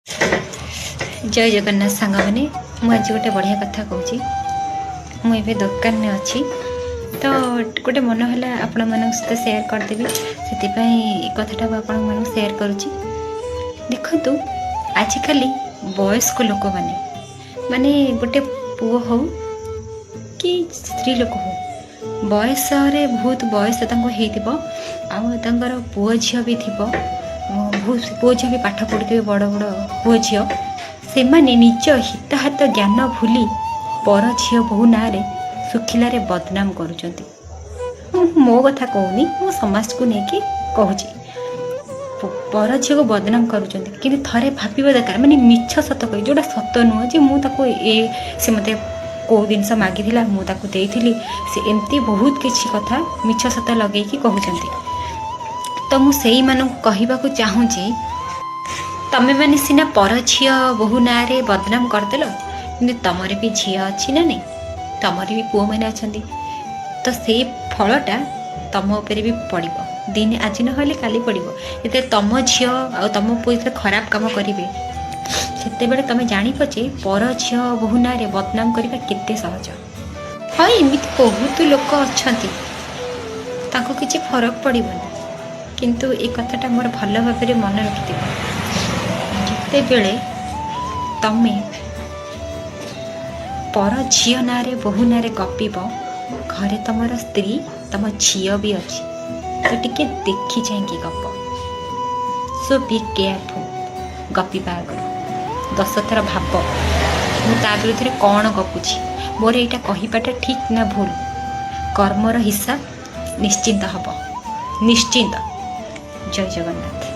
ଜୟ ଜଗନ୍ନାଥ ସାଙ୍ଗମାନେ, ମୁଁ ଆଜି ଗୋଟେ ବଢ଼ିଆ କଥା କହୁଛି। ମୁଁ ଏବେ ଦୋକାନରେ ଅଛି ତ ଗୋଟେ ମନ ହେଲା ଆପଣମାନଙ୍କ ସହିତ ସେୟାର କରିଦେବି, ସେଥିପାଇଁ ଏ କଥାଟାକୁ ଆପଣମାନଙ୍କୁ ସେୟାର କରୁଛି। ଦେଖନ୍ତୁ, ଆଜିକାଲି ବୟସ୍କ ଲୋକମାନେ, ମାନେ ଗୋଟେ ପୁଅ ହଉ କି ସ୍ତ୍ରୀ ଲୋକ ହଉ, ବୟସରେ ବହୁତ ବୟସ ତାଙ୍କୁ ହେଇଥିବ ଆଉ ତାଙ୍କର ପୁଅ ଝିଅ ବି ଥିବ, ବହୁତ ପୁଅ ଝିଅ ବି ପାଠ ପଢ଼ୁଥିବେ, ବଡ଼ ବଡ଼ ପୁଅ ଝିଅ, ସେମାନେ ନିଜ ହିତାହିତ ଜ୍ଞାନ ଭୁଲି ପର ଝିଅ ବୋହୂ ନାଁରେ ଶୁଖିଲାରେ ବଦନାମ କରୁଛନ୍ତି। ମୁଁ ମୋ କଥା କହୁନି, ମୁଁ ସମାଜକୁ ନେଇକି କହୁଛି। ପର ଝିଅକୁ ବଦନାମ କରୁଛନ୍ତି, କିନ୍ତୁ ଥରେ ଭାବିବା ଦରକାର। ମାନେ ମିଛ ସତ କହି, ଯେଉଁଟା ସତ ନୁହଁ ଯେ ମୁଁ ତାକୁ ଏ ସେ ମୋତେ କେଉଁ ଜିନିଷ ମାଗିଥିଲା, ମୁଁ ତାକୁ ଦେଇଥିଲି, ସେ ଏମିତି ବହୁତ କିଛି କଥା ମିଛ ସତ ଲଗେଇକି କହୁଛନ୍ତି। ତ ମୁଁ ସେଇମାନଙ୍କୁ କହିବାକୁ ଚାହୁଁଛି, ତମେମାନେ ସିନା ପର ଝିଅ ବୋହୂ ନାଁରେ ବଦନାମ କରିଦେଲ, କିନ୍ତୁ ତମର ବି ଝିଅ ଅଛି ନା ନାହିଁ? ତମର ବି ପୁଅମାନେ ଅଛନ୍ତି। ତ ସେଇ ଫଳଟା ତମ ଉପରେ ବି ପଡ଼ିବ, ଦିନେ ଆଜି ନହେଲେ କାଲି ପଡ଼ିବ। ଯେତେବେଳେ ତମ ଝିଅ ଆଉ ତମ ପୁଅ ଯେତେବେଳେ ଖରାପ କାମ କରିବେ, ସେତେବେଳେ ତମେ ଜାଣିବ ଯେ ପର ଝିଅ ବୋହୂ ନାଁରେ ବଦନାମ କରିବା କେତେ ସହଜ। ହଁ, ଏମିତି ବହୁତ ଲୋକ ଅଛନ୍ତି, ତାଙ୍କୁ କିଛି ଫରକ ପଡ଼ିବନି। କିନ୍ତୁ ଏ କଥାଟା ମୋର ଭଲ ଭାବରେ ମନେ ରଖିଥିବ, ଯେତେବେଳେ ତମେ ପର ଝିଅ ନାଁରେ, ବୋହୂ ନାଁରେ ଗପିବ, ଘରେ ତମର ସ୍ତ୍ରୀ, ତମ ଝିଅ ବି ଅଛି, ତ ଟିକେ ଦେଖି ଚାହିଁକି ଗପ। ସୋ ବି କେୟାରଫୁଲ୍। ଗପିବା ଆଗରୁ 10 ଥର ଭାବ, ମୁଁ ତା ବିରୁଦ୍ଧରେ କ'ଣ ଗପୁଛି, ମୋର ଏଇଟା କହିବାଟା ଠିକ୍ ନା ଭୁଲ? କର୍ମର ହିସାବ ନିଶ୍ଚିନ୍ତ ହେବ, ନିଶ୍ଚିନ୍ତ। ଜୟ ଜଗନ୍ନାଥ।